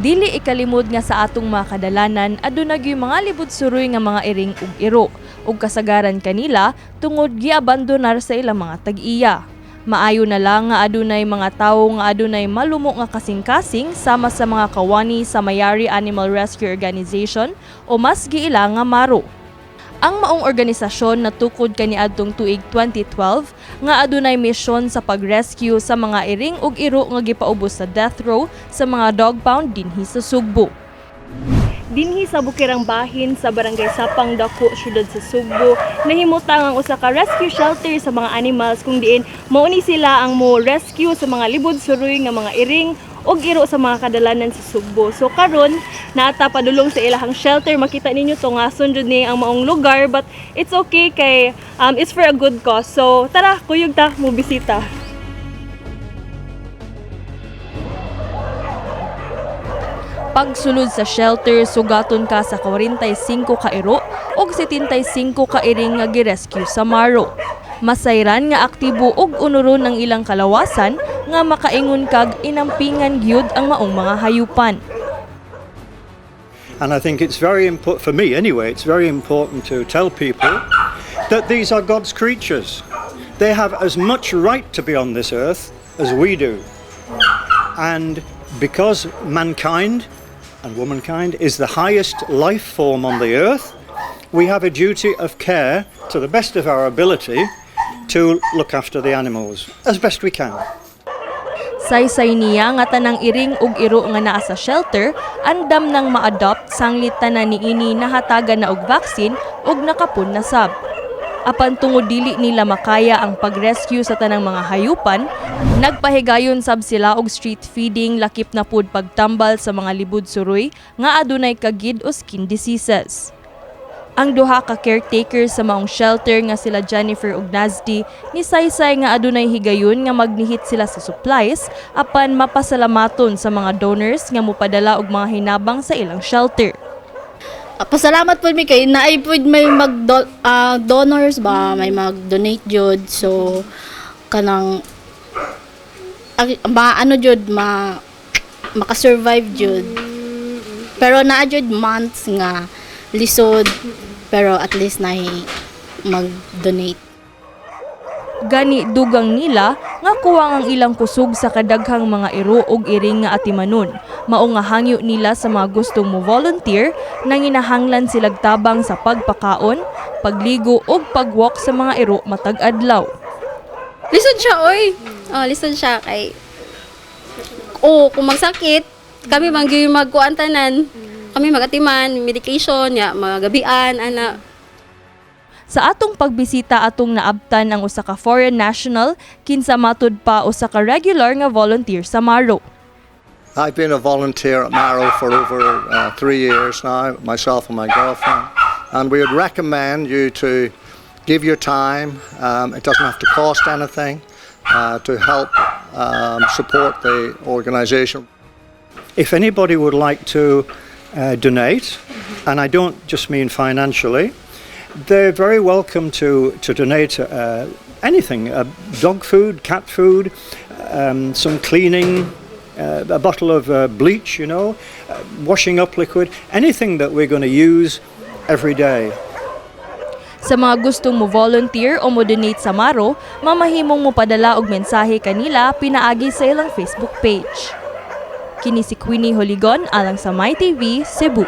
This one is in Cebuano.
Dili ikalimod nga sa atong mga kadalanan aduna gyud mga libod suroy nga mga iring ug iro ug kasagaran kanila tungod giabandonar sa ilang mga tag-iya. Maayo na lang nga adunay mga tawo nga adunay malumo nga kasing-kasing sama sa mga kawani sa Mayari Animal Rescue Organization o mas giila nga MARO. Ang maong organisasyon natukod kaniadtong tuig 2012 nga adunay misyon sa pag-rescue sa mga iring ug iro nga gipaubos sa death row sa mga dog pound dinhi sa Sugbo. Dinhi sa Bukirang Bahin sa Barangay Sapang Dako, syudad sa Sugbo, nahimutang ang usa ka rescue shelter sa mga animals kung diin mao ni sila ang mo rescue sa mga libod suroy nga mga iring ug iro sa mga kadalanan sa Sugbo. So karon naata padulong sa ilahang shelter, makita ninyo to nga jud ni ang maong lugar, but it's okay kay it's for a good cause. So tara, kuyog ta mo bisita. Pagsulod sa shelter, sugaton ka sa 45 ka iro ug 75 ka iring nga girescue sa Maro. Masayran nga aktibo ug unuron ang ilang kalawasan nga makaingon kag inampingan gyud ang maong mga hayupan. And I think it's very important, for me anyway, it's very important to tell people that these are God's creatures. They have as much right to be on this earth as we do. And because mankind and womankind is the highest life form on the earth, we have a duty of care to the best of our ability to look after the animals as best we can. Saysay niya nga tanang iring ug iro nga naa sa shelter andam nang ma-adopt sanglit tanan niini nahatagan na og vaccine ug nakapun na sab. Apan tungod dili nila makaya ang pag-rescue sa tanang mga hayupan, nagpahigayon sab sila og street feeding lakip na pud pagtambal sa mga libod suroy nga adunay kagid o skin diseases. Ang duha ka caretaker sa maong shelter nga sila Jennifer ug Nazdi nisaysay nga adunay higayon nga magnihit sila sa supplies apan mapasalamaton sa mga donors nga mopadala og mga hinabang sa ilang shelter. Pasalamat po mi kay naay pud may mag donors ba, may mag-donate jud, so kanang ma ano jud, ma maka-survive jud, pero naa jud months nga lisod, pero at least na mag-donate. Gani dugang nila nga kuwang ang ilang kusog sa kadaghang mga iro ug iring nga atimanon. Mao nga hangyo nila sa mga gustong mo volunteer nanginahanglan silag tabang sa pagpakaon, pagligo ug pagwalk sa mga iro matag adlaw. Lisod siya, oy. Oh, lisod siya kay oh, kung magsakit, kami man gyud magkuan tanan. Kami magatiman, medication, ya, mga gabian, ana. Sa atong pagbisita, atong naabtan ang usa ka foreign national kinsa matud pa usa ka regular nga volunteer sa Maro. I've been a volunteer at Maro for over 3 years now, myself and my girlfriend, and we would recommend you to give your time. It doesn't have to cost anything to help support the organisation. If anybody would like to donate, and I don't just mean financially, they're very welcome to donate anything, dog food, cat food, some cleaning, a bottle of bleach, washing up liquid, anything that we're going to use every day. Sa mga gustong mo volunteer o mo donate sa Maro, mamahimong mo padala og mensahe kanila pinaagi sa ilang Facebook page. Kini si Queenie Holigon alang sa MyTV, Cebu.